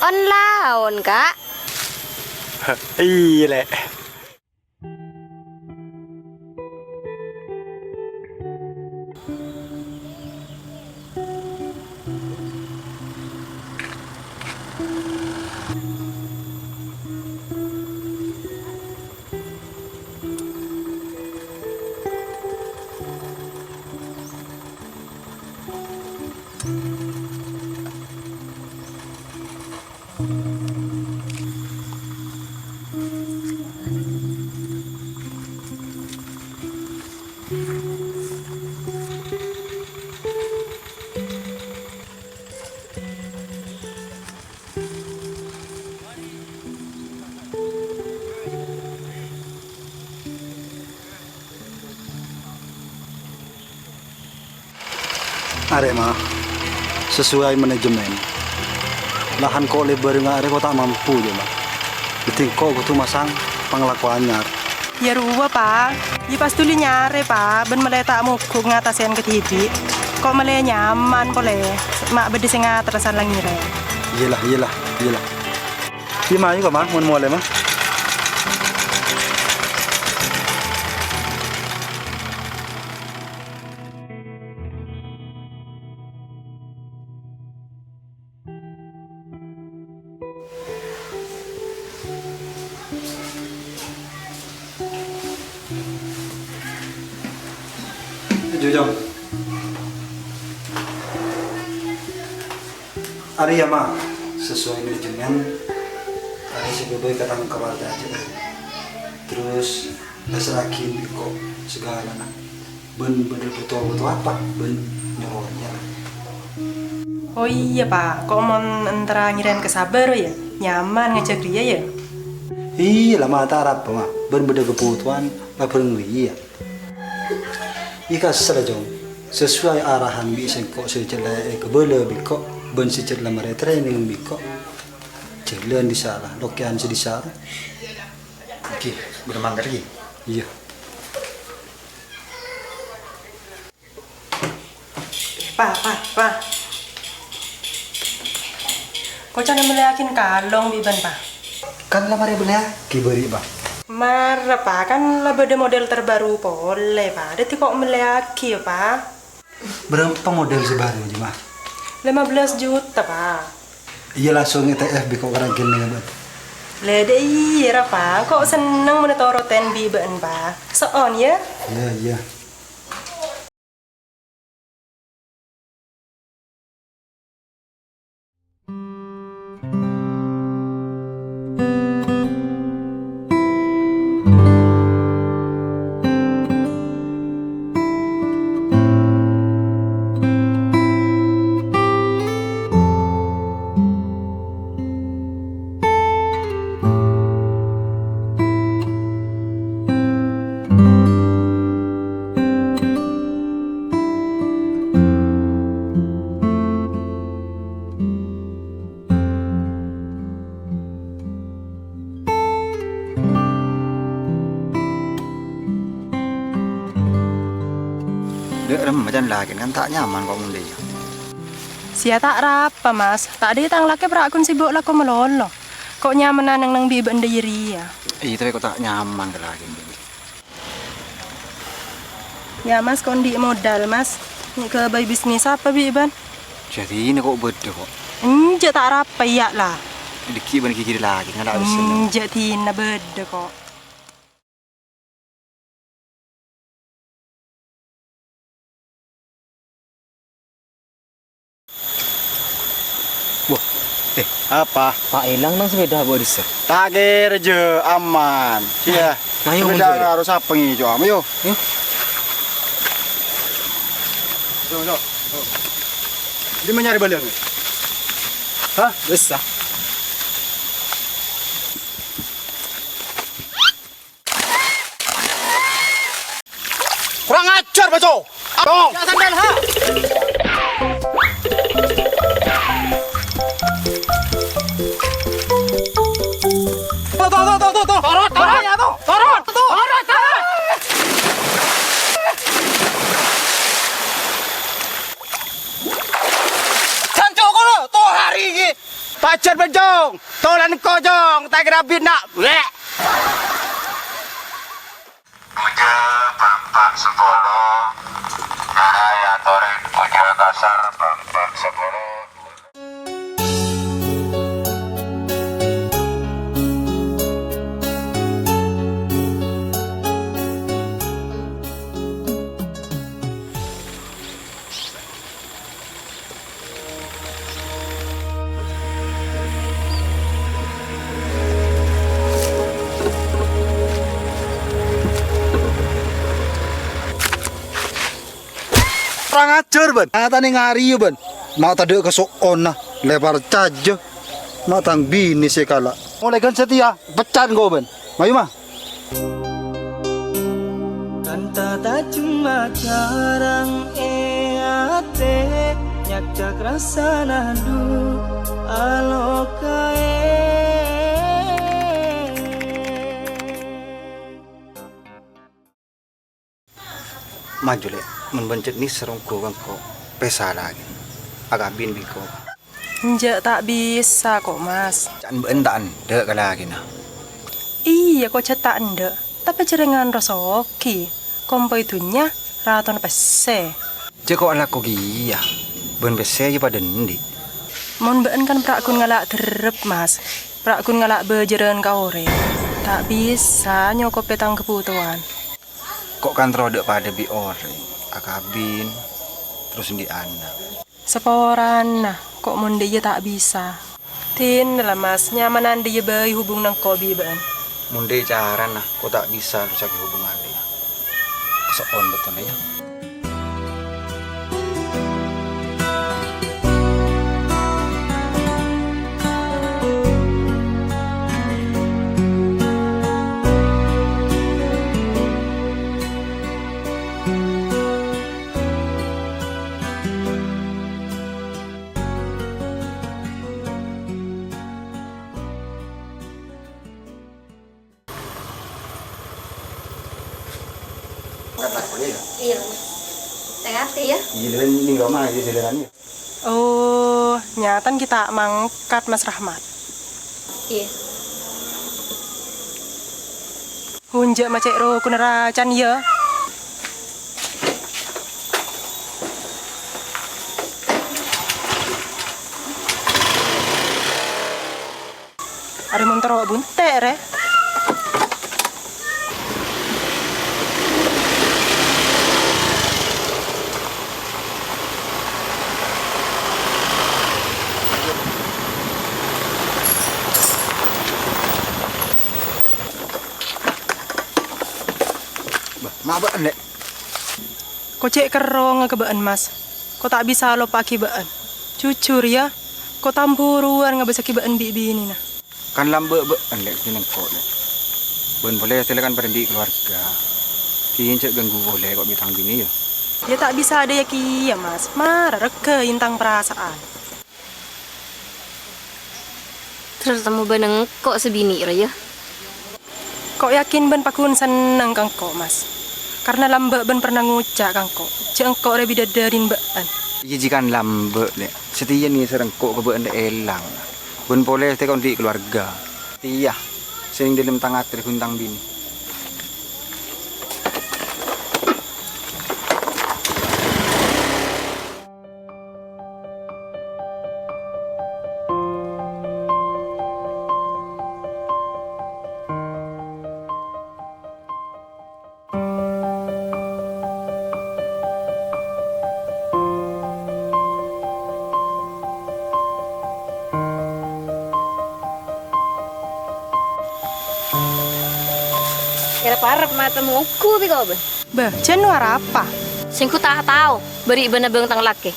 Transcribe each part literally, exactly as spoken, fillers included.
Kan laon, Ka'. Iyâ, Lè'. Arè, Ma, sesuai manajemen. Lahan ko' lèbâr nga' arè ko' ta' mampu, jâ, Ma. Dhâddhi ko' kodhu masang panglako anyar. Yâ rowa, Pa. Yâ pas dhuli nyarè, Pa, bân malè ta' mogok ngatasè kadhibi'. Ko' malè nyaman polè, ma' bâdâ sè ngaterra sala ngèrèm. Iyâlah, iyâlah, iyâlah. Iyâ, Ma, ayo, Ma, mon molè, Ma. Jujur. Arèya, Ma, sesuai manajemen, arèya sè bâbâi ka tang kawarga jâ. Terros èserraghi bi' ko' saghâlâna. Bân bâdâ bhuto-bhuto apa, bân nyorowa nyèra. Oh iyâ, Pa', ko' mon entara ngèrèm ka sabâ, yâ? Nyaman ngajhâk rèya, yâ? Iyâ la, Ma, ta' arapa, Ma. Bân bâdâ kabhutowan, la bhâreng rèya. Iyâ, kassa' la, Jong. Sesuai arahan bi' sèngko' sè jhâ' la èkabâlâ bi' ko', bân sè jhâ' la marè training bi' ko'. Jhâlân dissa' la, lokèyan sè dissa' la. Oke, bâdâ mangkat lagi. Iyâ. Pa, Pa, Pa. Koca'na mellèyaghin kalong bi' bân, Pa. Kan la marè mellèyaghi bâri', Pa. Mara, Pa, kan la bâdâ model terbaru polè, Pa. Dhâddhi ko' mellèyaghi, yâ, Pa. Bârâmpa model sè bâru, jiyâ, Ma? Lima belas juta, Pa. Iyâ, langsung è T F bi' ko' karang kènè, yâ, bân. Lè, dâ' iyâ, ra, Pa. Ko' senneng mon ètorotèn bi' bân, Pa. So'on, yâ? Iyâ, iyâ. Dâ' remma can lakèn kan ta' nyaman ko' mon dâ' iyâ. Sèya ta' arapa, Mas. Tadâ' tang lakè pèra' ghun sibuk lako malolo. Ko' nyamana neng-neng bi' bân dâ' iyâ rèya. Iyâ, tapè ko' ta' nyaman ka lakèn. Yâ, Mas, ko' andi' modal, Mas. Mè' ghâbây bisnis apa bi' bân? Jhâdhina ko' bâdâ, ko'. Enjâ' ta' arapa, iyâ, la. Dâgghi' bân ghighiri lakè, ngala' bessèna. Enjâ' dhina bâdâ, ko'. Wah, eh, apa? Ta' èlang nang sepèda abâ' dissa'. Ta' kèra, jâ, aman. Iyâ. Nah, ayo, sepèda monjur. Harus apa ngi, Cok? Ayo. Yuk. Yuk, yuk, yuk. Dimma nyarè bâlâ? Hah? Dissa'. Kurang ajar, Baco! Dong! Ya, sandal, ha! Tuh, tuh, tuh, tuh, tuh, tuh! Turun, turun, ya, tuh! Turun, tuh! Turun, turun! Jancuk kono, tuh, hari ini! Pajar, Baco! Abit, na'. Bleh. Puja bâ'na bân sapolo. Nyarai atorè puja kasar bâ'na bân sapolo. Kurang ajar, bân. Nyatana ngarè, bân. Ma' tadâ' kaso'onna, la parcajâ. Ma' tang binè sè kala'. Molaè ghân satèya, pecat engko', bân. Mayu, ma. Kanta ta' coma carang è atè, nyakcak rassana du alokaè. Maju, Lè', mon bân cè' nèser ongghu ka engko', pèsa lagi. Akabin bi' engko'. Enjâ' ta' bisa, ko', Mas. Ca'na bâ'na ta' endâ' ka lakèna. Iyâ, ko' jhâ' ta' endâ', tapè jhârengan rosogi, kompoy dhunnya, ratona pèssè. Jhâ' ko' alako kèya, bân pèssè jhâ' padâ andi'. Mon bâ'na kan pra' ghun ngala' dherrep, Mas. Pra' ghun ngala' bâjârân ka orèng. Ta' bisa nyokobhi tang kabhutowan. Ko' kan terro dâ' padâ bi' orèng, akabin, terros andi' ana'. Saporana, ko' mon dâ' iyâ ta' bisa. Dinah la, Mas, nyamana dâ' iyâ bhâi hubungana engko' bi' bâ'na. Mon dâ' carana, ko' ta' bisa nerrossaghi hubungan rèya. Kaso'on bâktona, yâ. Angkat lakonè, yâ? Iyâ, Mas. Tè-ngatè, yâ? Iyâ, dâlem nèng roma, iyâ, jhâlânan, yâ. Oh, nyatana ghi' ta' mangkat, Mas Rahmat. Iyâ. Enjâ' ma' cè' rokonna racana, yâ. Arè mon terro bunte', rè. Bâh, ma' bâ'na, Lè'? Ko' cè' kerrongnga ka bâ'na, Mas. Ko' ta' bisa aloppa'aghi bâ'na. Jujur, yâ, ko' tamburuwân ngabâssaghi bâ'na bi' binèna. Kan lambâ' bâ'na, Lè', sè nengko', Lè'. Bân polè satèya kan padâ andi' kalowarga. Kèng jhâ' ganggu polè ko' bi' tang binè, yâ. Yâ ta' bisa dâ' iyâ kèya, Mas. Mara règhâi tang parasa'an. Terros temmo bân engko' sè binè' rowa, yâ? Ko' yakin bân pagghun senneng ka engko', Mas. Karna lambâ' bân pernah ngoca' ka engko', jhâ' engko' rè bidadari bâ'na. Iyâ, jhâ' kan lambâ', Lè'. Satèya nèser engko' ka bâ'na èlang. Bân polè satèya ko' andi' kalowarga. Satèya, sè neng dâlem tang atè ghun tang binè. Kèra parep matemu ongghu bi' ko', bâ? Bâ, jhân arapa? Sèngko' ta' tao, bâri' bân abâng tang lakè.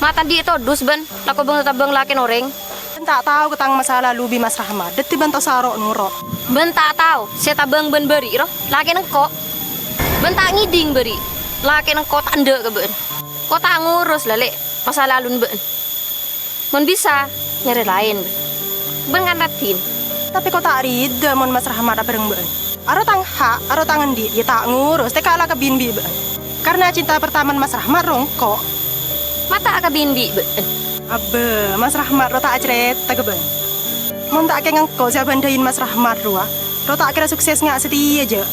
Ma' ta' andi' todus bân, lako bâng-tabâng lakèna orèng. Bân ta' tao ka tang masa lalu bi' Mas Rahmat, dhâddhi bân ta' osa ro'-noro'. Bân ta' tao, sè tabâng bân bâri' ro, lakèna engko'. Bân ta' ngèdhing bâri', lakèna engko' ta' endâ' ka bâ'na. Ko' ta' ngoros la, Lè', masa laluna bâ'na. Mon bisa, nyarè laèn. Bân kan raddhin. Tapè ko' ta' rida mon Mas Rahmat abhâreng bâ'na. Aro tang ha', aro tang andi', yâ ta' ngoros, tèka la akabin bi' bâ'na. Karna cinta pertamana Mas Rahmat ro engko'. Ma' ta' akabin bi' bâ'na. Abbâ, Mas Rahmat ro ta' acarèta ka bâ'na. Mon ta' kèng engko' sè abhândhâi Mas Rahmat rowa, ro ta' kèra sukses nga' satèya, jâ'.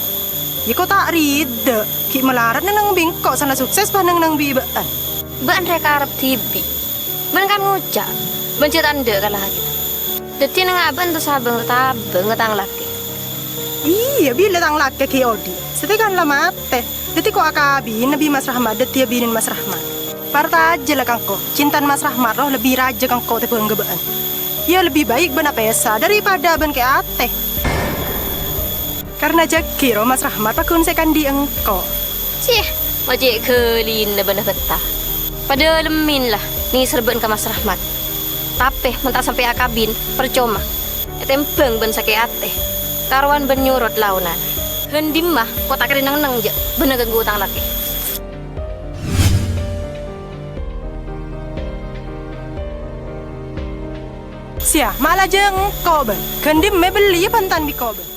Yâ ko' ta' rida, ghi' malarat neng-neng bi' engko' sana sukses bân neng-neng bi' bâ'ân. Bâ'ân rè karep dhibi'. Bâ'ân kan ngoca', bâ'ân jâ' ta' endâ' ka lakèna. Dhâddhi neng abâ'ân to sabâng-tabâng tang lakè. Iyâ, bilâ tang lakè ghi' odi', satèya kan la matè. Dhâddhi ko' akabina bi' Mas Rahmat, dhâddhiyâ binèna Mas Rahmat. Parcajâ la ka engko', cintan Mas Rahmat rowa lebbi rajâ ka engko' tèmbhâng ka bâ'ân. Yâ lebbi baik bâ'ân apèsa daripada bâ'ân kè atè. Karna jâghi' rowa Mas Rahmat pagghun sè èkandhi' engko'. Cih, ma' cè' ghâlina bâ'na bhâta. Padâlemmin la nèser bâ'ân ka Mas Rahmat. Tapè mon ta' sampè' akabin, parcoma. Ètèmbhâng bâ'ân sakè' atè, karowan bâ'ân nyorot laonanna. Ghân dimma ko' ta' kèra neng-neng jâ' bâ'na ganggu tang lakè. Siya, ma' lajâng engko' bâ'ân. Ghân dimma belliyâ bhântan bi' ko' bâ'ân.